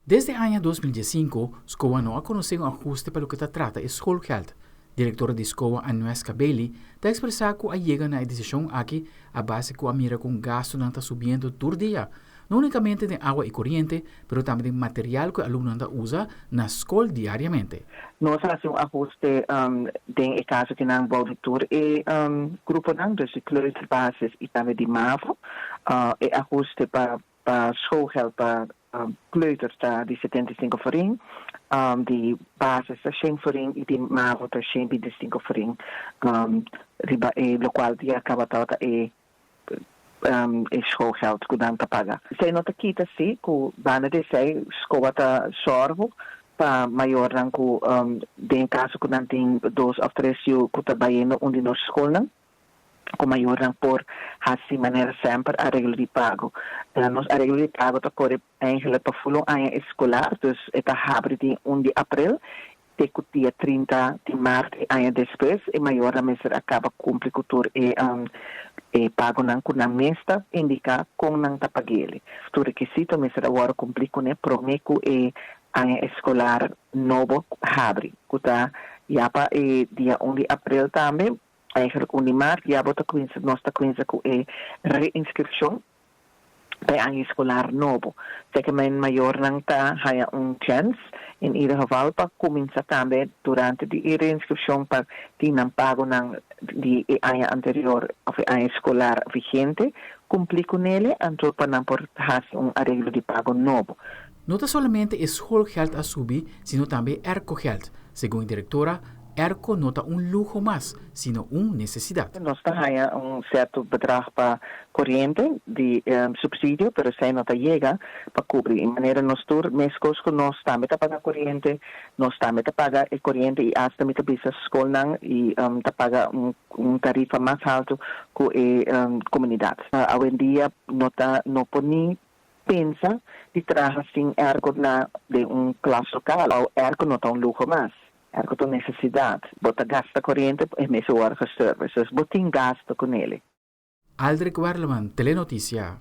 Desde aña 2015, SKOA no a konosé un ahuste pa loke ta trata e schoolgeld. Direktor di SKOA, Anueska Bailey, ta ekspresá ku a yega na e desishon aki a base ku a mira ku gastunan ta subiendo tur dia, no únikamente den awa i koriente, pero tambe den material ku e alumnonan ta usa na skol diariamente. Nos a hasi un ahuste den e kaso ku nan bou di tur e gruponan, dus di kleuter, basis i tambe di mavo. E ahuste pa pa schoolgeld pa kleuter ta di 75 florin, di basis ta 100 florin i di mavo ta 125 florin, riba e lokual ya kaba tabata e e schoolgeld ku nan ta paga. Esei no ta kita si ku banda di esei SKOA ta sòrgu pa mayornan ku den kaso ku nan tin dos òf tres yu ku ta bayendo un di nos skolnan, ku mayornan por hasi manera semper areglo di pago. Nos areglo di pago ta kore eigenlijk pa ful un aña eskolar, dus e ta habri di 1 di aprel te ku dia 30 di mart e aña despues. E mayornan mester a kaba kumpli ku tur e e pagonan ku nan mes ta indiká kon nan ta pag'el. Tur rekisito mester a wòrdu kumplí kuné promé ku e aña eskolar nobo habri, ku ta ya pa e dia 1 di aprel tambe. Eigenlijk 1 di maart ya bo ta kuminsa, nos ta kuminsa ku e reinskripshon pa e aña eskolar nobo. Seke men mayornan ta haña un chèns in ieder geval pa kuminsa tambe durante di e reinskripshon pa tin nan pagonan di e aña anterior òf e aña eskolar vigente kumplí kunele anto pa nan por hasi un areglo di pago nobo. No ta solamente e schoolgeld a subi, sino tambe e aircogeld. Segun e direktora, airco no ta un luho mas, sino un nesesidat. Nos ta haña un sierto bedrag pa koriente di supsidio, pero esei no ta yega pa kubri. I manera nos tur, meskos ku nos tambe ta paga koriente, nos tambe ta paga e koriente i asta mi ta bisa skolnan i ta paga un tarifa mas haltu ku e komunidat. Awendia no ta no por ni pensa di traha sin airco na den un klas lokal. Òf airco no ta un luho mas, airco ta un nesesidat. Bo ta gasta koriente e mester wòrdu geservice, dus bo tin gasto ku nele. Aldrich Werleman, Telenotisia.